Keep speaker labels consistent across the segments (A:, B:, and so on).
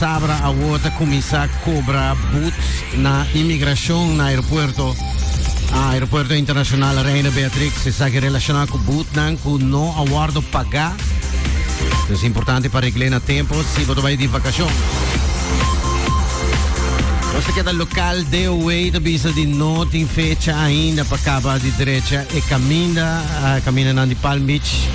A: Sabra awor ta kuminsá kobra but na imigrashon na aeropuerto Aeropuerto Internacional Reina Beatrix. Esaki relashoná ku butnan ku no a wòrdu pagá. Dus importante pa regl'é na tempu si bo ta bai di vakashon. Nos ta keda lokal DOW ta bisa di no tin fecha ainda pa kaba di drecha e kaminda, kamindanan di Palm Beach.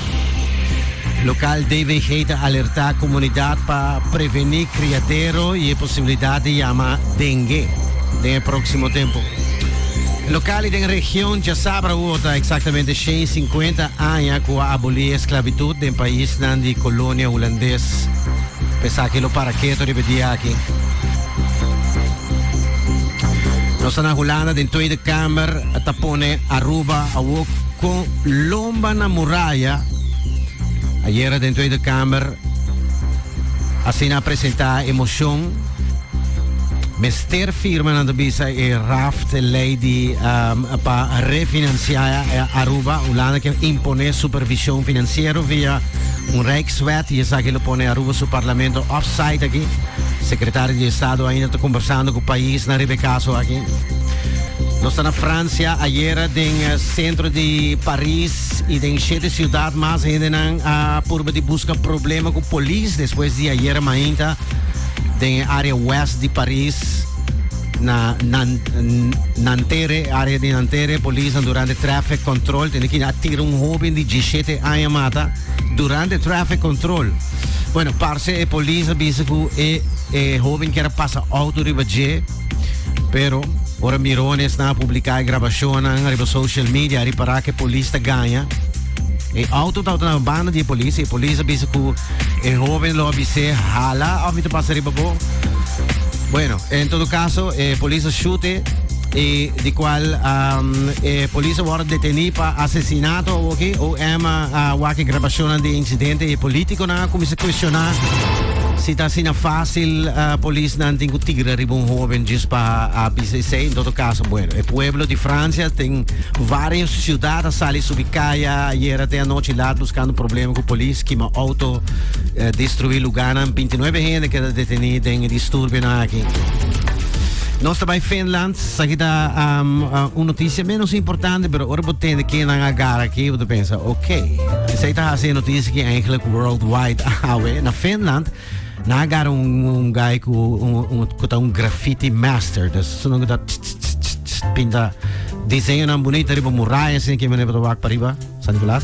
A: Lokal DVG ta alertá komunidat pa prevení kriadero i e posibilidat di yama dengue den e próksimo tempu. Lokal i den region djasabra awor ta eksaktamente 150 aña ku a abolí esklabitut den paisnan di kolonia hulandes. P'esaki lo para ketu riba e dia aki. Nos ta na Hulanda den Tweede Kamer ta pone Aruba awor kon lomba na muraya. Ayera den Tweede Kamer asina a presenta e mocion. Mester firma nan ta bisa e raft, e ley di um, pa refinancia Aruba. Hulanda ke impone supervision financiero via un Rijkswet y esaki lo pone Aruba su parlamento offside aki. Secretario di Estado ainda ta conversando cu paisnan riba e caso aki. Nos ta na Francia ayera den centro di Paris I den shete siudat mas hendenan a purba di buska problema ku polis despues di ayera mainta den e área west di Paris na Nanterre, área di Nanterre, polisnan durante traffic control tene ki a tira un hoben di 17 aña mata durante traffic control. Bueno, parse e polis a bisa ku e e hoben kier a pasa auto riba dje. Pero, ora mironesnan a publiká e grabashonnan riba social media, a ripará ku e polis ta gaña. E auto tabata na banda di e polis i e polis a bisa ku e hóben lo a bis'é hala òf mi ta pasa riba bo. Bueno, en todo kaso e polis a shut'é i di kual e polis a wòrdu detení pa asesinato awoki. OM a wak e grabashonnan di e insidente i e polítikonan a kuminsá kuestioná si ta asina fásil. Polisnan tin cu tira riba un hoben djis pa a bisa esey. En todo caso, bueno, e pueblo di Francia tin varios ciudad a sali subi caya ayera te anochi laat buscando problema cu polis, kima auto, destrui lugarnan. 29 hende keda deteni den e disturbionan aki. Nos ta bay Finland. Esaki ta un noticia menos importante, pero ora bo tende kennan a gara aki, bo ta pensa, ok, esey ta haci e noticia aki eigenlijk worldwide awe. Na Finland, Nan a gara un, un guy ku, un, un, ku ta un graffiti master. Dus su ku ta tss, tss, tss, tss, pinta diseñonan bonito riba muraya, asina ke manera bo ta wak pa riba, San Nicolas.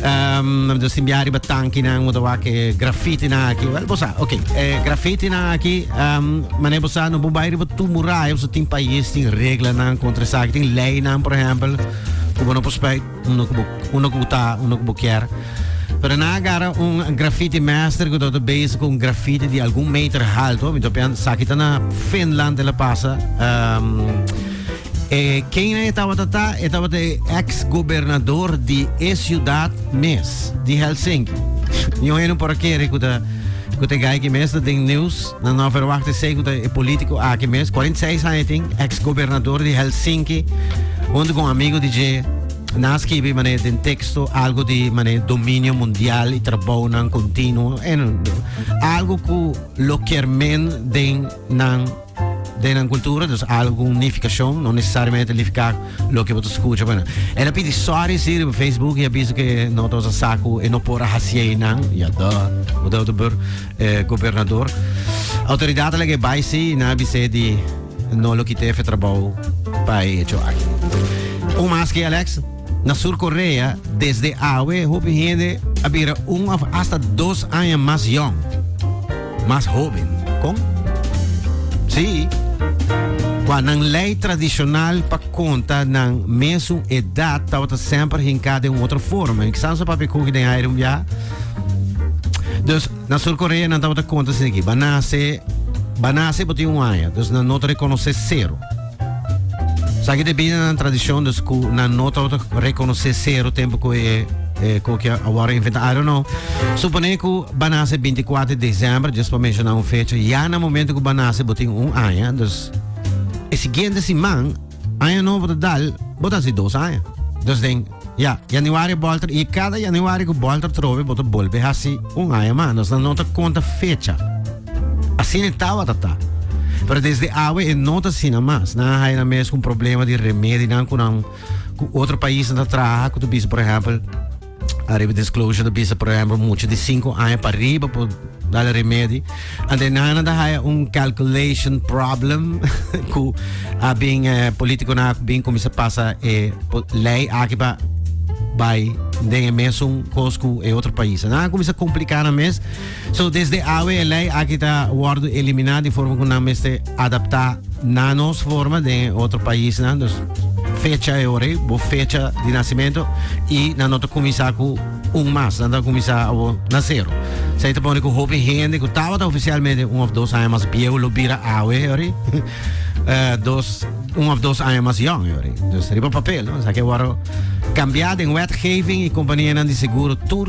A: Um, dus tin bia riba tankinan, bo ta wak e graffitinan aki. Wel, bo sa, ok, e graffitinan aki, um, manera bo sa, no bo bai riba tur muraya, pasobra tin pais tin reglanan kontra esaki, tin leynan, por ehempel, ku bo no por spuit. Uno ku bo, uno ku bo ta, uno ku bo kier. Pero nan a gara un graffiti master ku tabata bezig ku un graffiti di algun meter halto. Mi ta pian, saki ta na Finland el a pasa. Um, e ken e tabata ta? E tabata e ex-gobernador di e ciudad mes, di Helsinki. Niun hende por a kere ku ta ku ta e guy ki mes ta den news. Nan no a verwacht esei ku ta e politico aki mes, 46 aña tin, ex-gobernador di Helsinki, hunto ku un amigo di dje, nan a skibi manera den teksto algo di manera dominio mundial i trabounan kontinuo, en algo ku lo kier men den nan den nan kultura, dus algo ku un nifikashon, no nesesariamente nifiká loke bo ta skucha. Bueno, el a pidi sorry si riba Facebook i a bisa ku e no tabata sa ku e no por a hasi einan, ya duh, bo tabata bur. E gobernador. Autoridad a laga e bai si y nan a bis'é di no lo kit'é fe trabou pa e hecho aki. Un mas ke Alex, na Sur Korea desde awe hopi hende a bira un of hasta dos aña mas yong, mas hoben. Kon? Sí. Kua nan lei tradishonal pa konta nan mesun edat tabata semper hinká den un otro forma. Kisas nos a papia koki den aire un biaha. Dus na Sur Korea nan tabata konta asina aki, ba nase, ba nase bo tin un aña, dus nan no ta rekonosé sero. Esaki ta bini na nan tradishon, dus ku nan no tabata rekonosé sero tempu ku e e koki a wòrdu inventá. I don't know. Suponé ku ba nase 24 di desèmber, just pa menshoná un fecha, ya na momento ku ba nase bo tin un aña, dus e siguiente siman Aña nobo ta dal, bo ta hasi dos aña. Dus den, ya, januari bolter i kada januari ku bolter trobe bo ta bolbe hasi un aña mas. Nos no ta konta fecha. Asina tabata ta. Pero desde awe e no ta asina mas. Nan a haya mes un problema di remedi nan ku nan ku otro pais nan ta traha ku ta bisa, por ehempel, ariba disclosure ta bisa, por ehempel, mucha di 5 aña pa riba por dale remedi. Ante nan ta haya un calculation problem ku a bin politico na bin kuminsa pasa e lei aki pa bai den e mesun kos ku e otro pais. Nan a kuminsa kompliká nan mes. So desde awe e lei aki ta wòrdu eliminá di forma ku nan mester adaptá na nos forma den e otro paisnan. Dus fecha e ora ei, bo fecha di nacimento i nan no ta kuminsá ku un mas, nan ta kuminsá awo na zero. Esei ta pone ku hopi hende ku tabata ofisialmente un òf dos aña mas bieu lo bira awe e ora ei dos, un òf dos aña mas yòn e ora ei. Dus riba papel, no? Esaki a wòrdu kambiá den wetgeving i kompanianan di seguro tur.